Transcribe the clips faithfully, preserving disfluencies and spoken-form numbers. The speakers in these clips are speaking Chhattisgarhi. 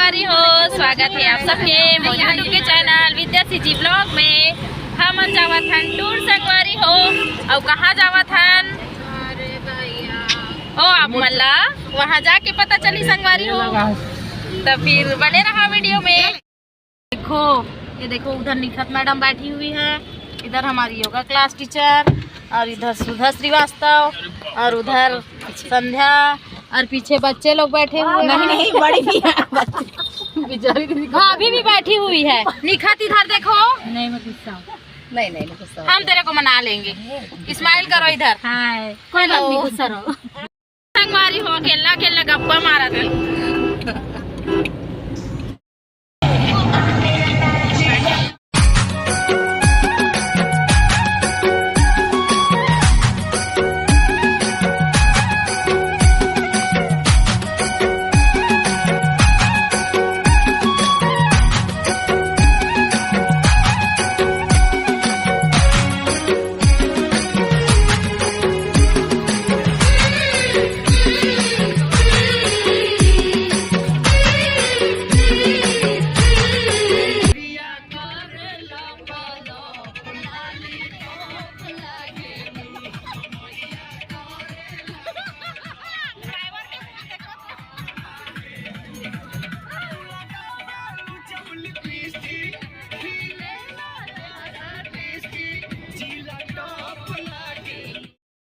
संगवारी हो, स्वागत हे आप सबके मोर YouTube के चैनल विद्या सीजी ब्लॉग में। हमन जावत हन टूर संगवारी हो। अउ कहाँ जावत हन? ओ आप मन ला वहाँ जाके पता चली संगवारी हो। तो फिर बने रहा वीडियो में। देखो, ये देखो, उधर निखत मैडम बैठी हुई है, इधर हमारी योगा क्लास टीचर, और इधर सुधा श्रीवास्तव, और उधर संध्या, और पीछे बच्चे लोग बैठे हुए हैं। नहीं, नहीं, बड़ी भी है बच्ची। बेचारी दीदी। भाभी भी बैठी हुई है। निखत इधर देखो। नहीं, मैं गुस्सा हूँ। नहीं, नहीं, नहीं, गुस्सा हम तेरे को मना लेंगे। स्माइल करो इधर। हाय। कोई बात नहीं, गुस्सा रहो। संगवारी हो, अकेला अकेला गप्पा मारत हे।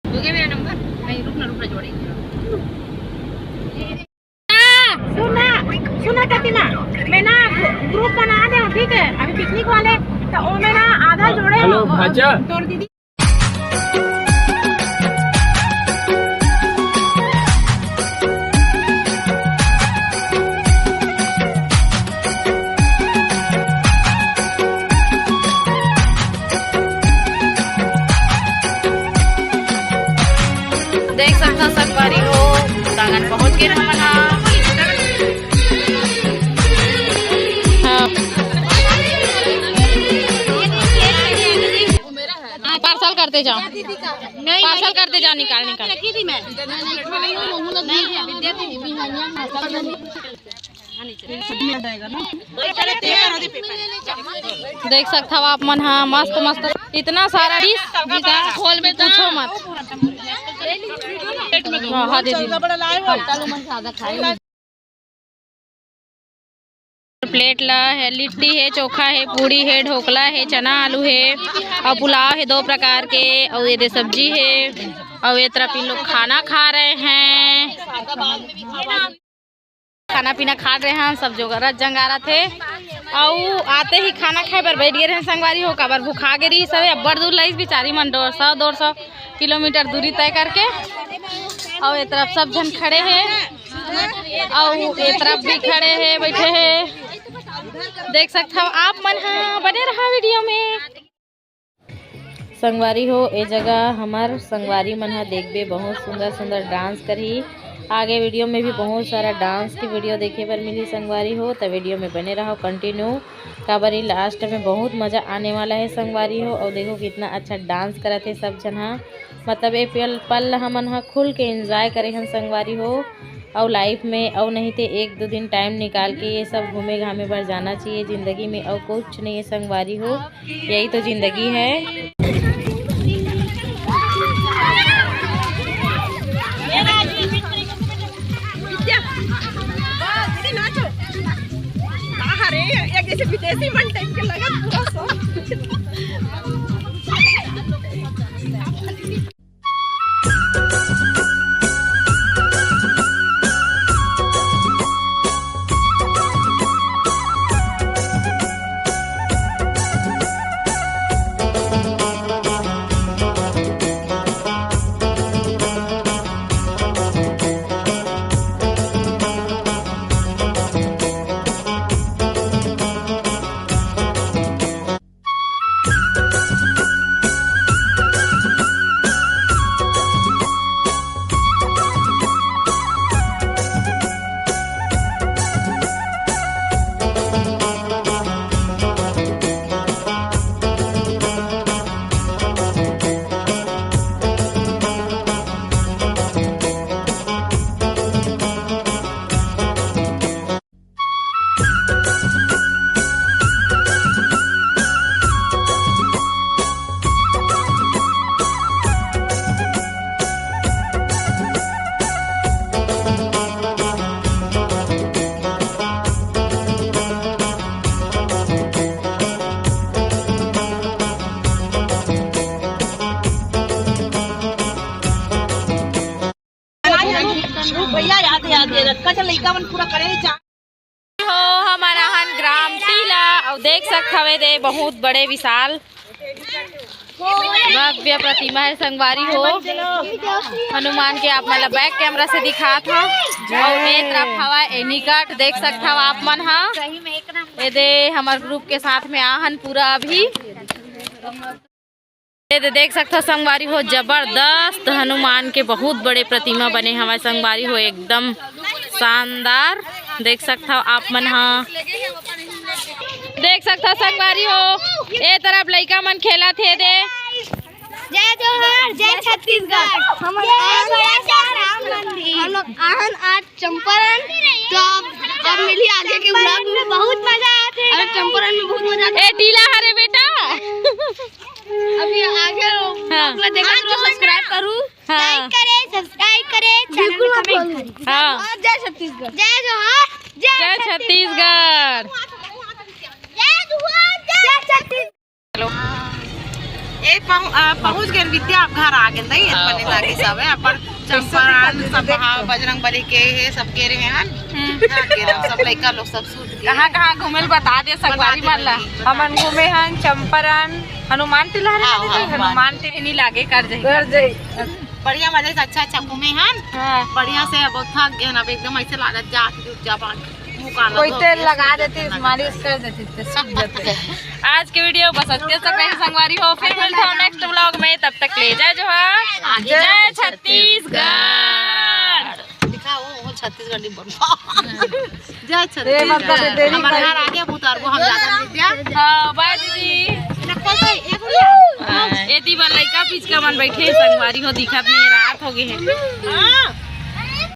हो गया मेरा नंबर। नहीं, रुक ना, रुक ना, जोड़ेंगे। सुना, सुना कतिना, मैं ना ग्रुप बना दे हूँ, ठीक है? अभी पिकनिक वाले तो वो मैं ना आधा जोड़े हेलो, हूँ, भाजा। तोड़ दीदी। देख सकथव संगवारी हो, आंगन पहुंच गे हमन ह। हाँ। पार्सल करते जाओ, पार्सल करते जाओ, निकाल निकाल। देख सकथव आप मन ह, मस्त मस्त इतना सारा डिश, खोल में पूछो मत। हाँ, हाँ दीदी। प्लेट ला हे, लिट्टी हे, चोखा हे, पूड़ी हे, ढोकला हे, चना आलू हे, अउ पुलाव हे दो प्रकार के, अउ ये दे सब्जी हे, अउ ये तरफ इन लोग खाना खा रहे हैं। खाना पीना खा रहे हैं, सब जोगरत जंगारत हे। अउ आते ही खाना खाए बर बैठ गए रहे संगवारी हो, काबर भुखा गे रही सब। अब्बड़ दूर लाइस बिचारी मन, डेढ़ सौ, डेढ़ सौ किलोमीटर दूरी तय करके। अउ ए तरफ सब झन खड़े हे, अउ ए तरफ भी खड़े हे, बैठे हे। देख सकथव आप मन ह, बने रहा वीडियो में। संगवारी हो, ए जगह हमर संगवारी मन ह देखबे, बहुत सुंदर सुंदर डांस करही। आगे वीडियो में भी बहुत सारा डांस के वीडियो देखे बर मिलही संगवारी हो, त वीडियो में बने रहो कंटिन्यू, काबर ई लास्ट में बहुत मजा आने वाला है संगवारी हो। और देखो कितना अच्छा डांस करत हे सब झन ह, मतलब ए पल, पल ल हमन ह खुल के एंजॉय करे हन संगवारी हो। अउ लाइफ में अउ नहीं ते एक दो दिन टाइम निकाल के ये सब घूमे घामे बर जाना चाहिए जिंदगी में, अउ कुछ नहीं है संगवारी हो, यही तो जिंदगी है। अरे, ये कैसे विदेशी मन टाइप के लगा पूरा सब। लड़का से लइका मन पूरा करे चा- हो, हमन आहन ग्राम टीला, अउ देख सकत हवे दे, बहुत बड़े विशाल भव्य प्रतिमा हे संगवारी हो। हनुमान के आप मन ला back camera से दिखात हव। अउ ए तरफ हवय एनीकट, देख सकत हव आप मन ह। ए दे हमर group के साथ में आहन पूरा अभी। ए दे देख सकत हव संगवारी हो, जबरदस्त हनुमान के बहुत बड़े प्रतिमा बने हवय संगवारी हो, एकदम शानदार। देख सकत हव आप मन ह, देख सकत हव संगवारी हो, ए तरफ लइका मन खेलत हे दे। जय जोहार, जय छत्तीसगढ़। हम जय राम मंदिर। हम लोग आहन आज चंपारण। तो अब, अब मिली आगे के vlog में। बहुत मजा आथे। अरे चंपारण में बहुत मजा आथे। ए टीला हरे बेटा। अभी आगे हाँ। vlog ला देखत रहो, subscribe करू। हाँ। Like करे, subscribe करे, channel में comment करे। हाँ। और जय छत्तीसगढ़। जय जोहार, जय जय छत्तीसगढ़। छत्तीसगढ़। जय जोहार, जय छत्तीसगढ़। हेलो। ए पहुं-, अ, पहुंच गए विद्या, आप घर आ गए दई, हाँ। बने लागे सब है, अपन चंपारण सब, हाँ, बजरंग बली के हे, सब के रहे हन। हम्म। हाँ, के रहे, सब लइका लोग सब सूत गए। कहाँ, कहाँ घूमे ल बता दे संगवारी मन ला। बता दे। हमन घूमे हन चंपारण, हनुमान टीला हरे हाँ, ना दीदी? हाँ, हनुमान टीला। नहीं लागे, कर जाही। कर जाही। बढ़िया मजा से अच्छा, अच्छा घूमे हन। हाँ। बढ़िया से अब थक गए हन, अब एकदम ऐसे लागत जात जुट जा बात। कोई तेल लगा देती, मालिश कर देती, तो सूख जाते। आज के video बस अतके तक रही संगवारी हो, फिर मिलता हूँ next vlog में, तब तक ले जय जोहार, जय जय छत्तीसगढ़। दिखा वो, वो छत्तीसगढ़ी बोल। जय ए, मतलब, छत्तीसगढ़। देरी हमारे कर- घर आगे अब उतारबो हम ज्यादा नहीं दिया। हाँ, bye दीदी। नक्कल तो एक हाँ, एती बर लइका पिचका मन बैठे हे संगवारी हो, दिखत नहीं हे, रात हो गए हे। हाँ।